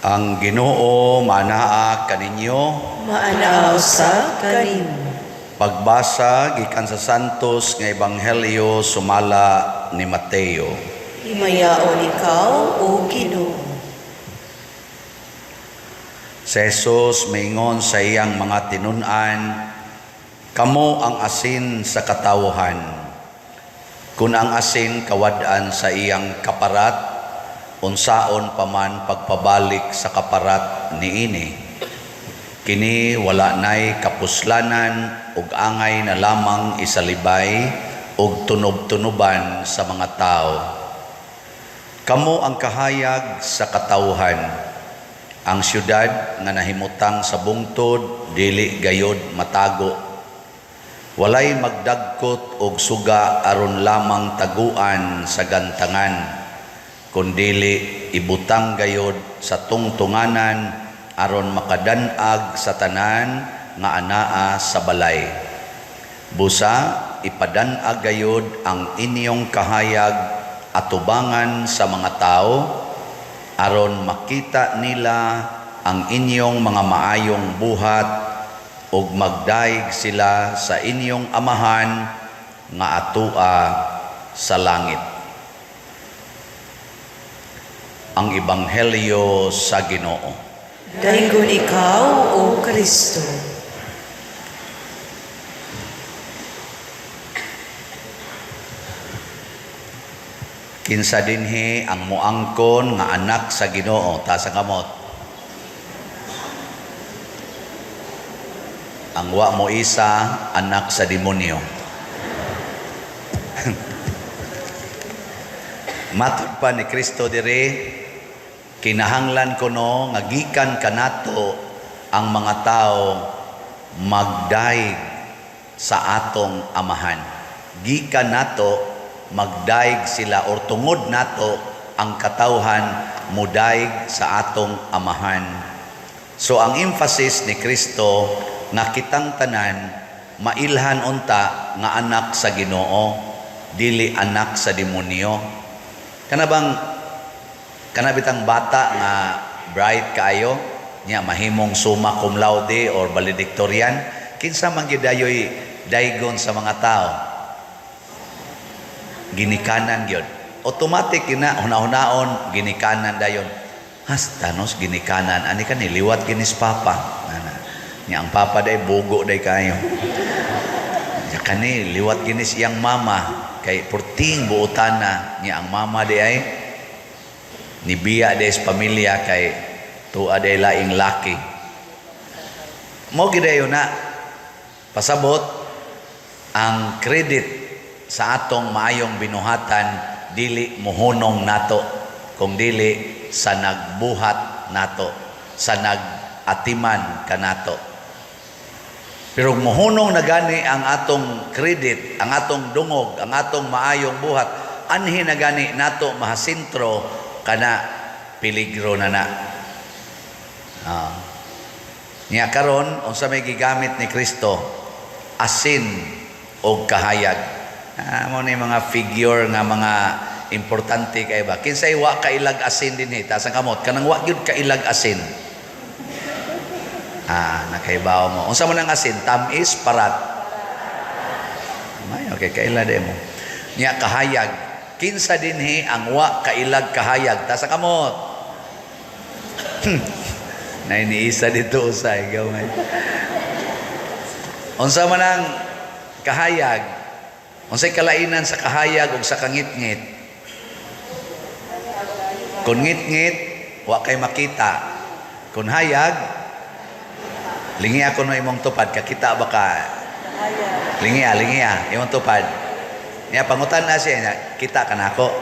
Ang Ginoo manaa kaninyo. Maanaa usab kanimo. Pagbasa gikan sa Santos nga Ebanghelyo sumala ni Mateo. Himayaon ikaw, O Ginoo. Si Jesus miingon sa iyang mga tinun-an, "Kamo ang asin sa katawhan. Kung ang asin kawad-an sa iyang kaparat, unsaon pa man pagpabalik sa kaparat niini? Kini wala nay kapuslanan ug angay na lamang isalibay ug tunob-tunoban sa mga tao. Kamo ang kahayag sa katawhan. Ang syudad nga nahimutang sa bungtod dili gayod matago. Walay magdagkot og suga aron lamang taguan sa gantangan, kundili ibutang gayod sa tungtunganan aron makadan-ag sa tanan nga anaa sa balay. Busa ipadan-ag gayod ang inyong kahayag atubangan sa mga tao aron makita nila ang inyong mga maayong buhat ug magdayeg sila sa inyong Amahan nga atua sa langit." Ang Ebanghelyo sa Ginoo. Daygon ikaw, O Kristo. Kinsa dinhi ang moangkon nga anak sa Ginoo? Taas ang kamot. Ang wa mo isa, anak sa demonyo. Matud pa ni Kristo diri, kinahanglan kuno nga gikan kanato ang mga tao magdaig sa atong Amahan. Gikan nato magdaig sila or tungod nato ang katawhan mudaig sa atong Amahan. So ang emphasis ni Kristo nga kitang tanan mailhan unta nga anak sa Ginoo, dili anak sa demonyo. Kana bang kana bitang bata nga bright kaayo nya mahimong summa cum laude or valedictorian, kinsa man gyud dayoy daygon sa mga tao? Ginikanan gyud. Automatic gina hunahunahon ginikanan dayon. Hasta nos ginikanan ani kani liwat kinis papa. Ana. Nya ang papa day bugo day kayo. Nya kani liwat kinis iyang mama kay purting buotana, nya ang mama day ay nibiya day sa pamilya kay tuwa day laing laki. Mo gidayon na pasabot ang credit sa atong maayong binuhatan dili mohunong nato kung dili sa nagbuhat nato, sa nagatiman kanato. Pero mohunong na gani ang atong credit, ang atong dungog, ang atong maayong buhat, anhi na gani nato mahasintro kana peligro na na. Nya karon unsa may gigamit ni Kristo? Asin og kahayag. Mo ni mga figure nga mga importante kay ba. Kinsay wa kailag asin dinhi? Taas ang kamot. Kanang wa gyud kailag asin. Nakaibaw mo. Unsa man ang asin? Tamis, parat. May okay kaila de mo. Nya kahayag. Kinsa dinhi ang wa kailag kahayag? Taas ang kamot. Nainiisa dito usay gamay. Unsa man ang kahayag? Unsay kalainan sa kahayag ug sa kangitngit? Kung ngitngit, wa kay makita. Kung hayag, lingi ako no imong tupad, kakita ba ka? Lingi ah, lingi ah, imong tupad. Nya pangutan na siya, nya, kita ka nako.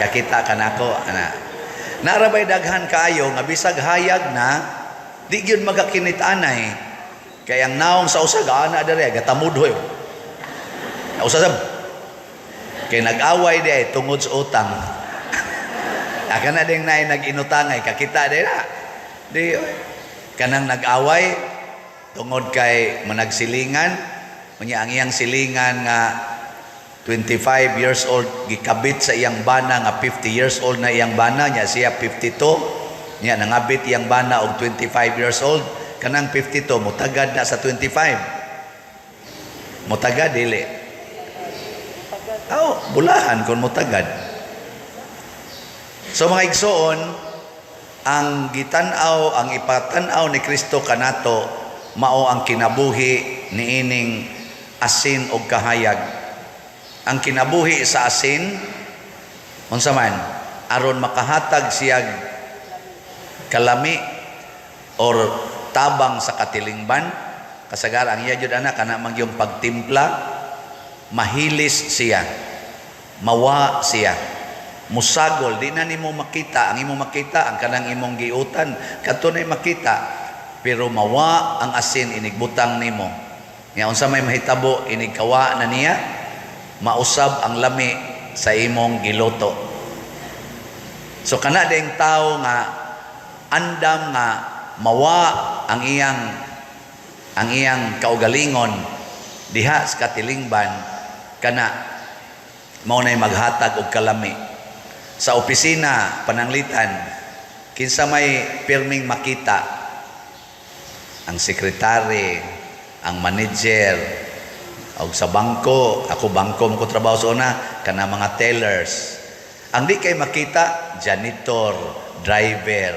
Kakita ka nako, ana. Narabay daghan kaayo nga bisag hayag na di gyud magakinit anay. Kay ang naong sa usa ana dere gatamudhoy. Usa sab. Kay nag-away di ay tungod sa utang. Aka na ding naay nag-inutangay kakita di na. Di oy. Kanang nag-away tungod kay managsilingan, unya ang iyang silingan nga 25 years old gikabit sa iyang bana nga 50 years old na iyang bana nya siya 52. Nya nangabit iyang bana og 25 years old, kanang 52 mutagad na sa 25. Mutagad, dili? Oh, bulahan kung mutagad. So mga igsoon, ang gitan-aw, ang ipatan-aw ni Kristo kanato mao ang kinabuhi niining asin og kahayag. Ang kinabuhi sa asin, unsa man? Aron makahatag siyag kalami or tabang sa katilingban. Kasagara ang iya jud ana kana man yung pagtimpla, mahilis siya, mawa siya, musagol, di na nimo makita. Ang imong makita ang kanang imong giutan kadto na makita, pero mawa ang asin inigbutang nimo nya. Unsa may mahitabo inigkawa na niya? Mausab ang lami sa imong giluto. So kana ding tao nga andam nga mawa ang iyang kaugalingon diha sa katilingban, kana mao nay maghatag og kalami. Sa opisina, pananglitan, kinsa may pirming makita? Ang sekretary, ang manager, og sa bangko, ako bangko mo ko trabaho sa una, kana mga tellers. Ang di kay makita, janitor, driver.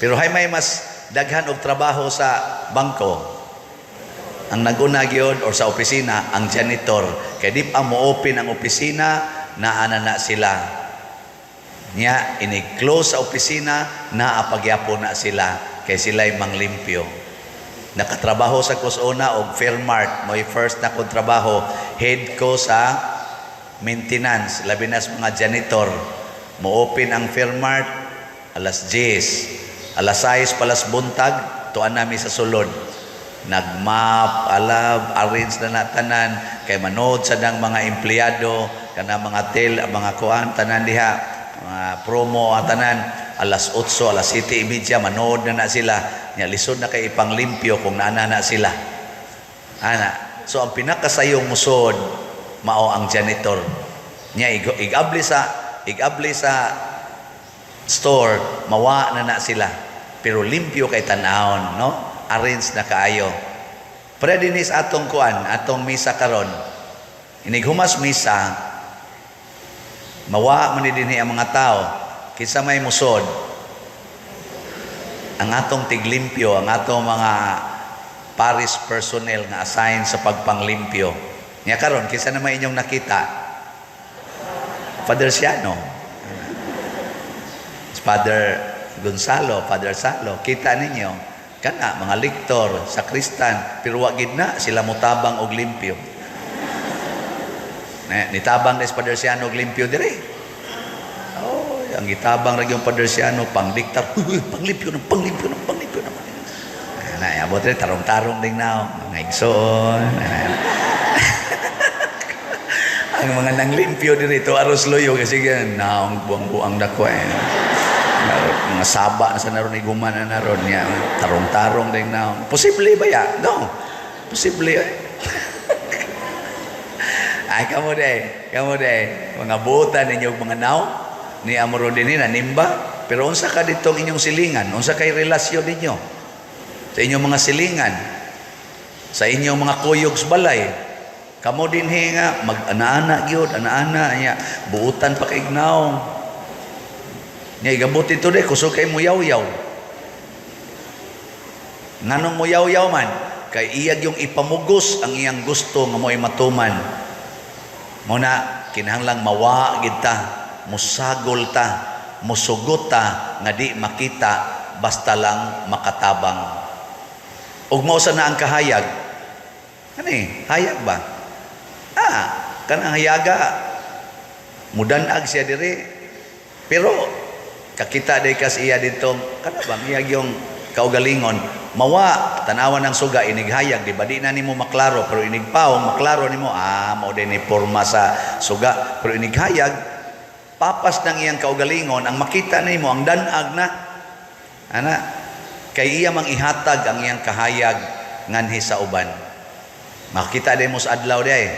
Pero hay may mas daghan og trabaho sa bangko? Ang naguna gyud or sa opisina, ang janitor. Kay di pa mo open ang opisina, naa na na sila. Nya inig-close sa opisina, naa pagyapon na sila kay sila'y manglimpyo. Nakatrabaho sa kusuna og Fairmart, mo'y first na kong trabaho, head ko sa maintenance, labi na sa mga janitor. Mo-open ang Fairmart alas 10. Alas 6 palas buntag, tuan nami sa sulod. Nagmap, alab, arrange na na tanan, kay manood sa dang mga empleyado, kana mga tel, mga kuan, tanan diha, mga promo, ang tanan, alas 8, alas 7:30, manood na na sila. Nya lisod na kay ipanglimpyo kung naana na sila. Ana. So ang pinakasayong musod mao ang janitor. Nya igabli sa store, mawa na na sila. Pero limpyo kay tan-awon, no? Arrange na kaayo. Pwede ni sa atong kuan, atong misa karon. Inighumas misa, mawa man ni dinhi ang mga tao. Kinsa may musod? Ang atong tiglimpyo, ang atong mga parish personnel nga assign sa pagpanglimpyo. Nya karon, kinsa na may inyong nakita? Father Siano. Father Gonzalo, Father Salo, kita ninyo kana mga lektor, sakristan, pero wa gid na sila motabang og limpyo. Na, nitabang na si Father Siano og limpyo dire. Oh, ang gitabang ra yung Father Siano pangdiktar, uy, uy, panglimpyo na, panglimpyo na, panglimpyo na. Na, abot rin, tarong-tarong din na, mga igsoon. Ang mga nanglimpyo diri to aros loyo kasi gan naong buang-buang dako eh. Mga saba na sa naron iguman na naron niya, tarong-tarong din na. Posible ba ya? No. Posible eh. Ay, kamo day, kamo day. Mga buotan ninyo mga naw ni amoro din na nimba. Pero unsa ka ditong inyong silingan? Unsa kay relasyon ninyo? Sa inyong mga silingan? Sa inyong mga kuyog sa balay? Kamo dinhi nga mag ana-ana gyud, ana-ana nya, buutan pa kay ignaw. Nya igabot dito de kusog kay muyaw-yaw. Nganong muyaw-yaw man? Kay iyag yung ipamugos ang iyang gusto nga mo'y matuman. Mo na kinahanglang mawa gid ta, musagol ta, musugot ta nga di makita basta lang makatabang. Ug mao sa na ang kahayag. Ani, hayag ba? Ah, kanang hayaga mudanag siya diri. Pero kakita day kas iya dito, kana bang iyag yung kaugalingon, mawa tanawan ng suga inighayag, di ba di na nimo maklaro, pero inigpaong maklaro nimo, ah, mao din ni porma sa suga, pero inighayag papas ng iyang kaugalingon, ang makita nimo ang danag na ana, kay iya mang ihatag ang iyang kahayag nganhi sa uban. Makita din mo sa adlaw day,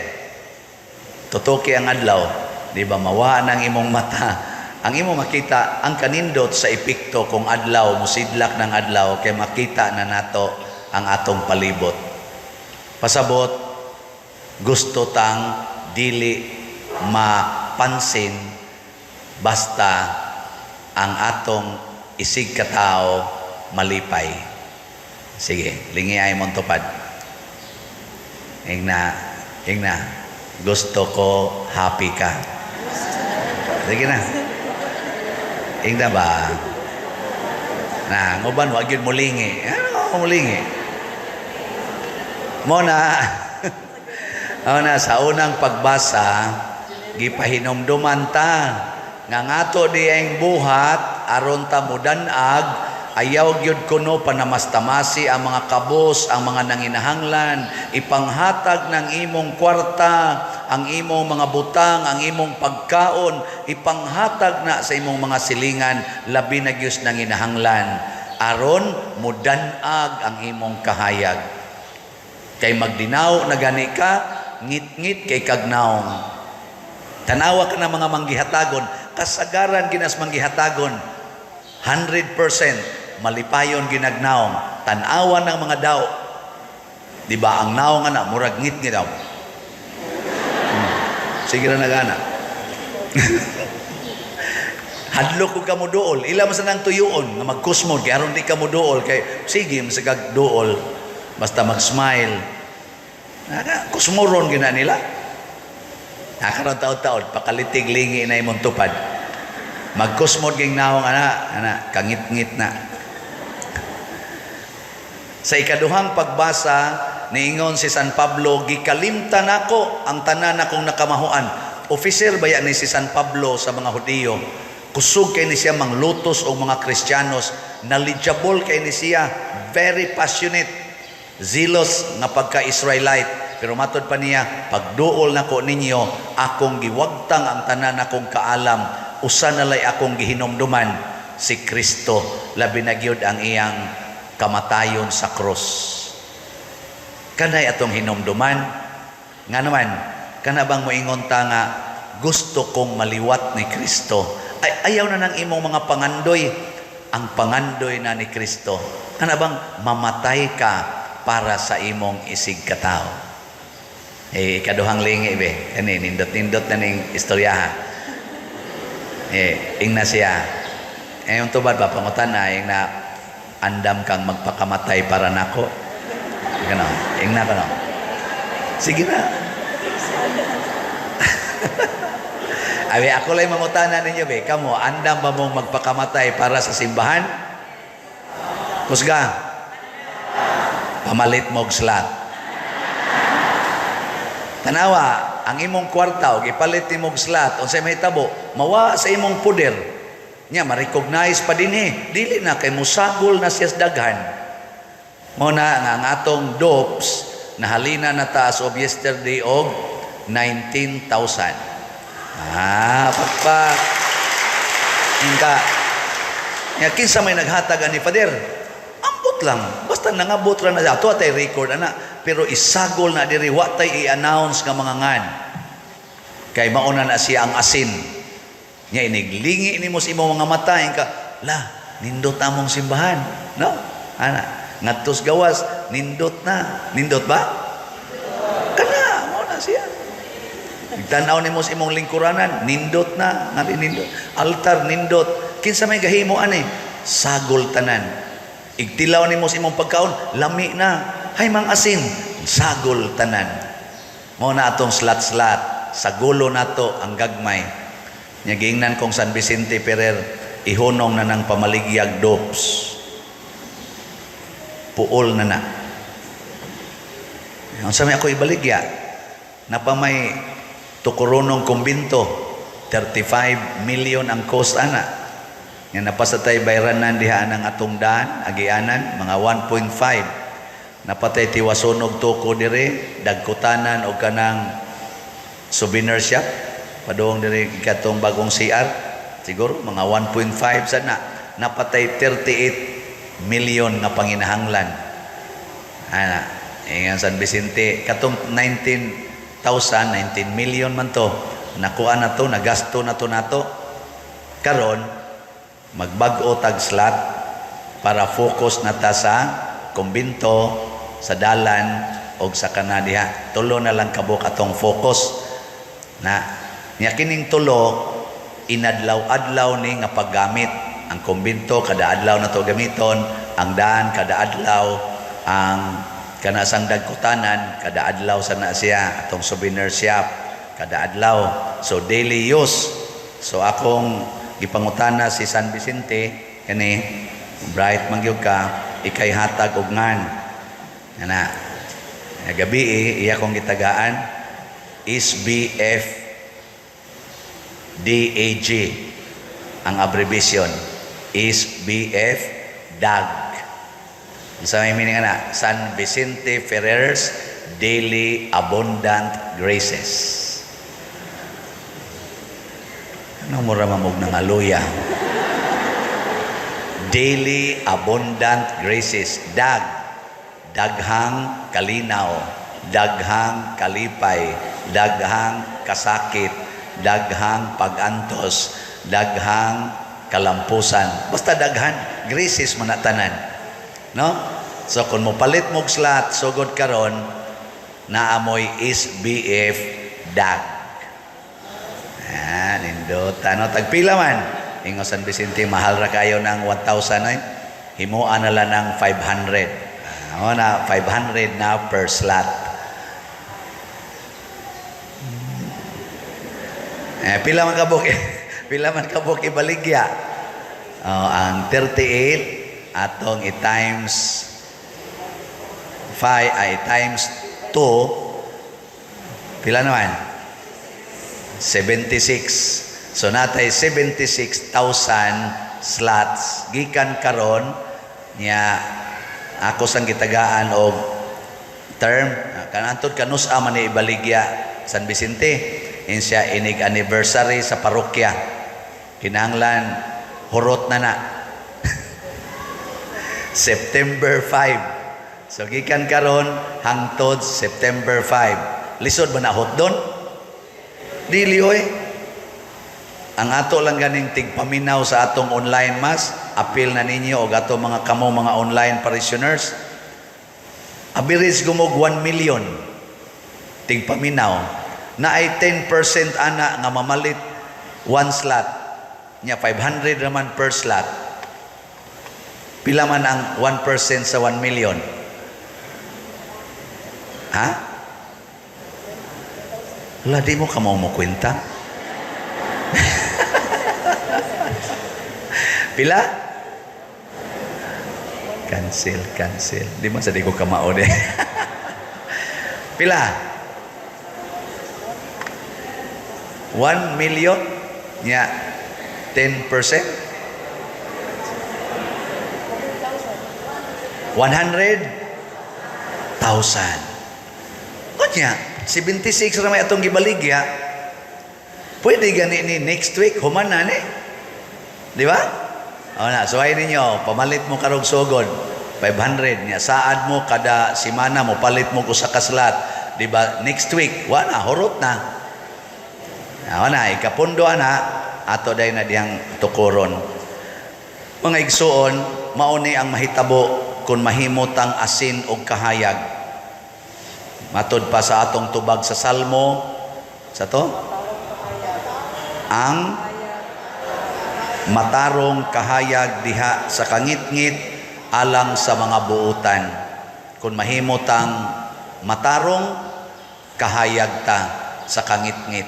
tutuki ang adlaw, di ba mawa nang imong mata. Ang imo makita ang kanindot sa epekto kung adlaw musidlak ng adlaw kay makita na nato ang atong palibot. Pasabot, gusto tang dili mapansin basta ang atong isig katao malipay. Sige, lingi ay mong tupad. Ingna, ingna, gusto ko happy ka. Sige na. Ingna ba? Na, ang uban, wag yun mulingi. Ano mulingi? Mo na, mo na, sa unang pagbasa, gipahinumduman ta, nga ngato di ang buhat, aron ta mudanag, ayaw gyud kuno panamastamasi ang mga kabos, ang mga nanginahanglan, ipanghatag ng imong kwarta, ang imong mga butang, ang imong pagkaon, ipanghatag na sa imong mga silingan, labi na gyud nanginahanglan, aron mudanag ang imong kahayag. Kay magdinaw na gani ka, ngit-ngit kay kagnaong. Tanawa ka na mga manggihatagon, kasagaran ginas manggihatagon, 100% malipayon ginagnaong. Tanawa ng mga daw. Di ba ang naong ana murag ngit-ngit daw. Sige na nagana. Hadlok ko kamo duol, ila man sa nang tuyuon nga magkusmod kay aron di ka mo duol kay sige masagag duol basta mag-smile. Naka kusmoron gina nila. Nakaroon taon-taon pakalitig lingi na imong tupad. Magkusmod ging naong ana, ana kangit-ngit na. Sa ikaduhang pagbasa, niingon si San Pablo, gikalimtan nako ang tanan akong nakamahuan. Officer baya ni si San Pablo sa mga Hudiyo. Kusog kay ni siya manglutos og mga Kristiyanos, knowledgeable kay ni siya, very passionate, zealous nga pagka-Israelite. Pero matod pa niya, pagduol nako ninyo, akong giwagtang ang tanan akong kaalam, usa na lay akong gihinumduman, si Kristo, labi na gyud ang iyang kamatayon sa krus. Kanay atong hinumduman, nga naman, kana bang moingon ta nga gusto kong maliwat ni Kristo? Ay, ayaw na ng imong mga pangandoy, ang pangandoy na ni Kristo. Kana bang mamatay ka para sa imong isig katao? Eh, ikaduhang lingi be. Kani nindot-nindot na ning istoryaha. Eh, ingna siya. Eh, yung tubad ba, pangutan na, ingna, andam kang magpakamatay para nako. Gano, ingna ka no. Sige na. Abi, ako lang mangutana ninyo be, kamo, andam ba mong magpakamatay para sa simbahan? Kusga. Pamalit mog slat. Tanawa, ang imong kwarta og ipalit nimog slat, unsay mahitabo, mawa sa imong poder. Nya ma-recognize pa dinhi, dili na kay musagol na siya sa daghan. Mao na nga ang atong dopes nahalina na taas of yesterday og 19,000. Ah, pagpa ingka. Nya kinsa may naghatag ani Father? Ambot lang. Basta nangabot ra na ato atay record ana, pero isagol na diri, wa tay i-announce nga mga ngan. Kay mauna na siya ang asin. Nya iniglingi nimo sa imong mga mata ingka, la, nindot among simbahan. No? Ana, ngadtos gawas, nindot na. Nindot ba? Kana, mao na siya. Tan-aw nimo sa imong lingkuranan, nindot na, ngari nindot. Altar nindot. Kinsa may gahimo ani? Sagol tanan. Igtilaw nimo sa imong pagkaon, lami na. Hay mang asin, sagol tanan. Mao na atong slat-slat, sagulo nato ang gagmay. Nya giingnan kong San Vicente Ferrer, ihunong na ng pamaligyag dopes. Puol na na. Unsa may ako ibaligya? Napamay tukuronong kumbinto, 35 million ang cost ana. Nga napasatay bayranan diha ang atong daan, agianan, mga 1.5. Napatay tiwasunog tuko dire, dagkutanan og kanang souvenir shop, padung dire katong bagong CR, siguro mga 1.5 sana. Napatay 38 million nga panginahanglan. Ana, ingan San Vicente, katong 19,000, 19 million man to. Nakuha na to, nagasto na to nato. Karon magbag-o tag slot para focus na ta sa kumbinto, sa dalan og sa kana diha. Tulo na lang kabuk atong focus na. Nya kining tulo, inadlaw-adlaw ni nga paggamit. Ang kumbinto, kada adlaw na to gamiton. Ang daan, kada adlaw. Ang kanasang dagkutanan, kada adlaw sa na siya. Atong souvenir shop, kada adlaw. So daily use. So akong gipangutana si San Vicente kani, bright man gyud ka, ikay hatag og ngan ana gabi eh, iya kong gitagaan SBF DAG. Ang abbreviation is BF DAG. Sa may meaning ana, San Vicente Ferrer's Daily Abundant Graces. Ano, mura mamog ng aluya. Daily Abundant Graces. DAG. Daghang kalinaw, daghang kalipay, daghang kasakit, daghang pagantos, daghang kalampusan. Basta daghan, graces man na tanan. No? So kung mopalit mo og slot sugod karon, naamoy SBF DAG. Ah, nindot. Ano, tagpila man. Ingon San Vicente, mahal ra kayo ng 1,000 ay. Himuan na lang ng 500. Ah, na, 500 na per slot. Eh, pila man kabuk pila man kabuk ibaligya? Oh, ang 38 atong i-times 5 ay times 2, pila naman? 76. So natay 76,000 slots gikan karon. Niya ako sang gitagaan og term kanantod kanus-a man ni ibaligya San Vicente. In siya inig anniversary sa parokya, kinahanglan hurot na na September 5. So gikan karon hangtod September 5. Lisod ba na hotdon? Dili oy. Ang ato lang ganing tigpaminaw sa atong online mass, apil na ninyo og ato mga kamo mga online parishioners. Average gumog 1 million tigpaminaw na ay 10% ana nga mamalit one slot. Nya 500 raman per slot. Pila man ang 1% sa 1 million? Ha? Wala, di mo kamo mo kwenta? Pila? Cancel, cancel. Di man sa di ko kamao de. Pila? 1 million? Nya, 10%? 100,000. Kunya, 76 ra may atong gibaligya. Pwede gani ni next week, human na ni. Di ba? O na, suway ninyo, pamalit mo karog sugod, 500 niya. Saad mo kada simana mo, palit mo ko sa kaslat. Di ba? Next week, wa na, hurot na. O na, ikapundo na, ato day na diyang tukuron. Mga igsuon, mauni ang mahitabo kung mahimot ang asin og kahayag. Matod pa sa atong tubag sa Salmo, sa to? Ang matarong kahayag diha sa kangitngit alang sa mga buutan. Kung mahimot ang matarong kahayag ta sa kangitngit.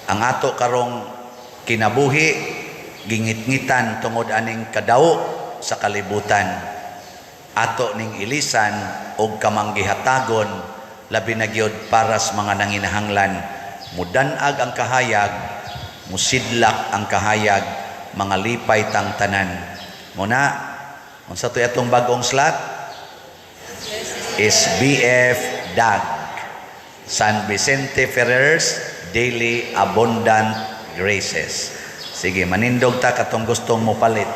Ang ato karong kinabuhi gingitngitan tungod aning kadawo sa kalibutan. Ato ning ilisan og kamanggihatagon, labi na gyud para sa mga nanginahanglan. Mudanag ang kahayag, musidlak ang kahayag, mga lipay tang tanan. Muna, unsa to'y atong bagong slot? Is BF DAG. San Vicente Ferrer's Daily Abundant Graces. Sige, manindog ta katong gustong mo palit.